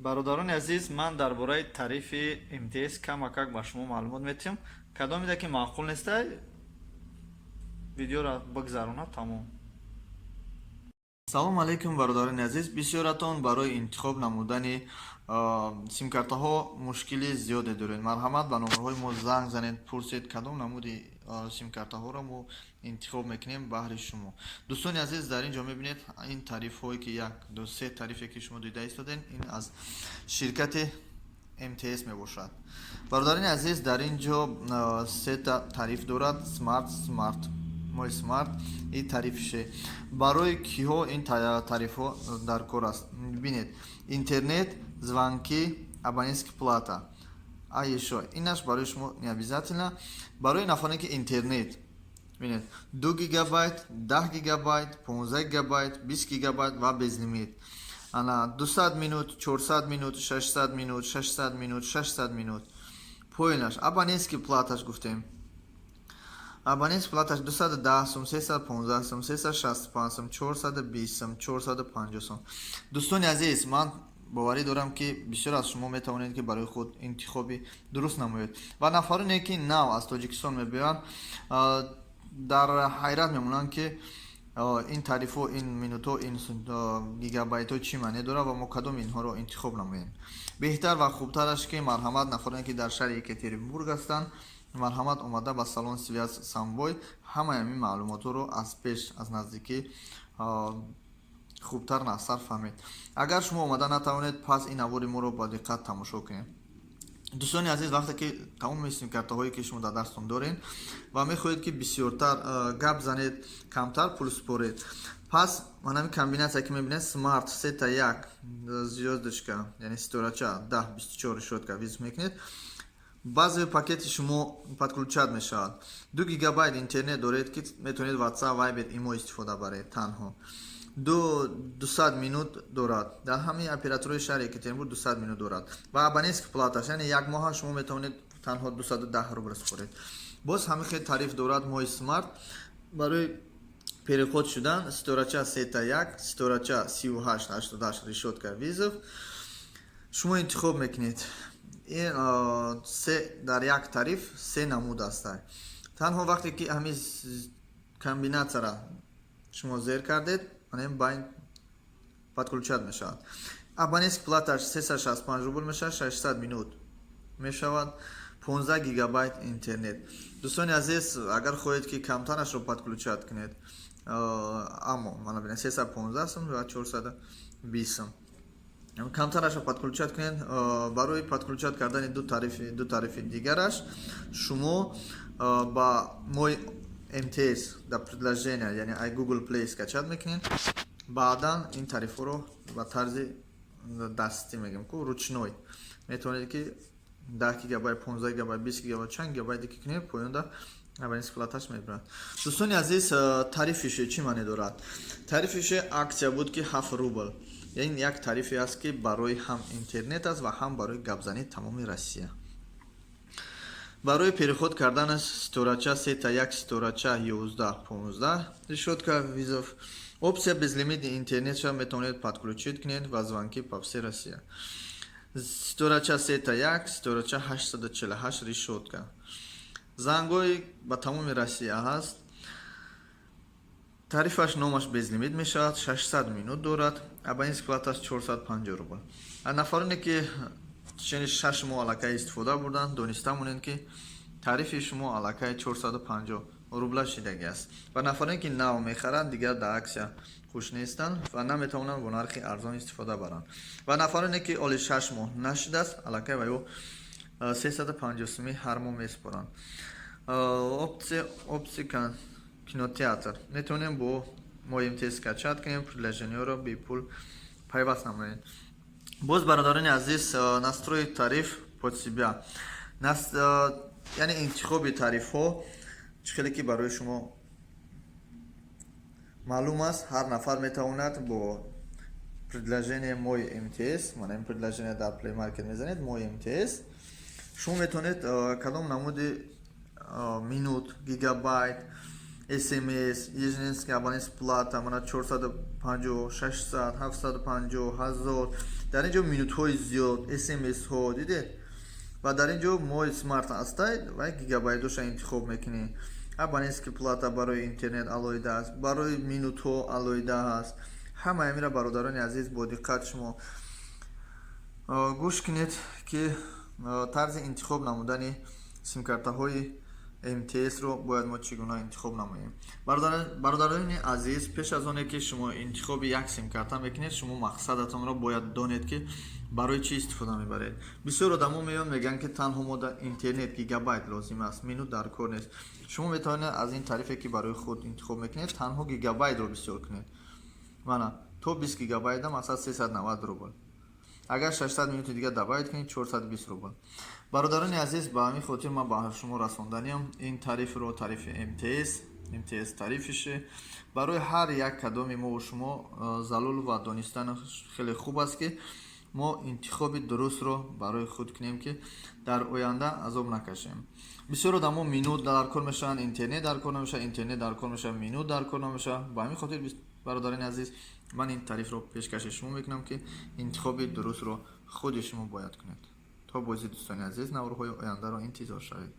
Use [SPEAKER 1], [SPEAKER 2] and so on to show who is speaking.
[SPEAKER 1] Бародарони азиз, ман дар бораи тарифи МТС камакак ба шумо маълумот метиҳам. Кадомида ки маъқул нестай, видеоро бигзарона, тамом. Салом алейкум, бародарони азиз! Бисёратон барои интихоб намудани симкартаҳо мушкили зиёде доред. Марҳамат, ба номерҳои мо занг занед, пурсед, кадом намуди симкартаҳоро мо интихоб мекунем баҳри шумо. Дӯстони азиз, дар ин ҷо мебинед, ин тарифҳое ки як, ду, се тарифе ки шумо дида истодед, ин аз ширкати МТС мебошад. Бародарони азиз, дар ин ҷо сета тариф дорад: смарт, смарт, мой смарт и тарифше. Барои киҳо ин тарифҳо дар кор аст? Бинед: интернет, звонки, абонентский плата. А ещё инаш барои шумо не обязательно. Барои нафаре ки интернет, бинед, 2 гигабайт, 10 гигабайт, 15 гигабайт, 20 гигабайт ва безлимит, ана 200 минут, 400 минут, 600 минут, 600 минут, 600 минут. Поинаш абонентский платаш гуфтем, абонентский платаш 210 сум, 315 сум, 365 сум, 420 сум, 450 сум. Дӯстони азиз, ман боварӣ дорам, ки бисёр аз шумо метавонед, ки барои худ интихоби дуруст намоед. Ва нафароне ки нав аз Тоҷикистон мебиёянд, дар ҳайрат мемонанд, ки ин тарифҳо, ин минутҳо, ин гигабайтҳо чӣ маъне дорад ва мо кадом инҳоро интихоб намоем беҳтар ва хубтараш. Ки марҳамат, нафароне ки дар шаҳри Екатеринбург ҳастанд, марҳамат, омада ба салон связь Самбой, ҳамаи ҳамин маълумотҳоро аз пеш, аз наздикӣ хубтар нағзтар фаҳмед. Агар шумо омада натавонед, пас ин навори моро бо диққат тамошо кунед. Дӯстони азиз, вақте ки тамоми симкартаҳое ки шумо дар дастон доред ва мехоҳед, ки бисёртар гап занед, камтар пул супоред, пас манами комбинатсия ки мебинед, смарт сета як звёздочка, яъне ситорача 1024 решётка вызов мекунед, баъзе пакети шумо подключать мешавад. 2 гигабайт интернет доред, ки метавонед WhatsApp, Viber, Имо истифода баред. Танҳо 200 минут дорад, дар ҳамаи операторҳои шаҳри Екатеринбург 200 минут дорад. Ва абонентский платаш, яъне як моҳа шумо метавонед танҳо 210 рубл супоред. Боз ҳамин хел тариф дорад мой смарт. Барои переход шудан ситорача сета як ситорача 3888 решётка вызов шумо интихоб мекунед. Ин се дар як тариф се намуд аст. Танҳо вақте ки ҳамин комбинатсияра шумо зер кардед, манем байн подключать мешавад. Абонентский платаш 365 рубл мешавад, 600 минут мешавад, 15 гигабайт интернет. Дӯстони азиз, агар хоҳед, ки камтарашро подключать кунед, аммо мана бинед, 315 сум ва 420 сум камтарашро подключать кунед. Барои подключать кардани ду тарифи дигараш шумо ба мой МТС дар приложение, яъне ай Google Play скачать мекунед. Баъдан ин тарифҳоро ба тарзи дастӣ, мегӯем ку, ручной, метавонед, ки 10 гигабайт, 15 гигабайт, 20 гигабайт, чанд гигабайте ки кунед, поёнда абонентский платаш мебарад. Дӯстони азиз, тарифише чӣ маъне дорад? Тарифише акция буд, ки 7 рубл. Ин як тарифе аст, ки барои ҳам интернет аст ва ҳам барои гапзании тамоми Россия. Барои переход кардан ситорача сета як ситорача 1115 решётка вызов. Опция безлимитный интернетша метавонед подключить кунед ва звонки по всей Россия. Ситорача сета як ситорача 848 решётка, зангҳои ба тамоми Россия ҳаст. Тарифаш номаш безлимит мешавад, 600 минут дорад, абонентский платаш 450 рубл. Нафароне ки чени 6 моҳ аллакай истифода бурданд, дониста монед, ки тарифи шумо аллакай 450 рубла шидагӣ аст. Ва нафароне ки нав мехаранд, дигар дар акция хуш нестанд ва наметавонанд бо нархи арзон истифода баранд. Ва нафароне ки оли 6 моҳ нашудааст, аллакай ва ё 350 сумӣ ҳар моҳ месупоранд. Опция кинотеатр метавонем бо мой МТС скачать кунем, приложениеро бепул пайваст намоем. Боз, бародарони азиз, настроить тариф под себя, яъне интихоби тарифҳо. Чӣ хеле ки барои шумо маълум аст, ҳар нафар метавонад бо приложение мой МТС, мана ин приложение, дар Play Market мезанед мой МТС, шумо метавонед кадом намуди минут, гигабайт. СМС, ежемесячный абонентская плата, мана 450, 600, 750, 1000. Дар ин ҷо минутҳои зиёд, СМСҳо дидед. Ва дар ин ҷо «Мой смарт» ҳастай ва гигабайтоша интихоб мекунӣ. Абонентский плата барои интернет алоҳида аст, барои минутҳо алоҳида ҳаст. Ҳамаи амира, бародарони азиз, бо диққат шумо гӯш кунед, ки тарзи интихоб намудани симкартаҳои МТС-ро бояд мо чӣ гуна интихоб намоем. Бародарони азиз, пеш аз оне ки шумо интихоби як симкарта мекунед, шумо мақсадатонро бояд донед, ки барои чӣ истифода мебаред. Бисёр одамо меоянд, мегӯянд, ки танҳо мо интернет гигабайт лозим аст, минут дар кор нест. Шумо метавонед аз ин тарифе, ки барои худ интихоб мекунед, танҳо гигабайтро бисёр кунед. Мана, то 20 гигабайта, масалан, 390 рубл. Агар 600 минути дига добавить кунед, 420 рубл. Бародарони азиз, ба ҳамин хотир ман ба шумо расонданиам ин тарифро, тарифи МТС. МТС тарифише барои ҳар як кадоми мову шумо зарур ва донистан хеле хуб аст, ки мо интихоби дурустро барои худ кунем, ки дар оянда азоб накашем. Бисёр одамо минут дар кор мешаванд, интернет дар кор намешавад, интернет дар кор мешавад, минут дар кор намешавад. Ба ҳамин хотир, бародарони азиз, ман ин тарифро пешкаши шумо мекунам, ки интихоби дурустро худи шумо бояд кунед. То бозӣ, дӯстони азиз, наворҳои ояндаро интизор шавед.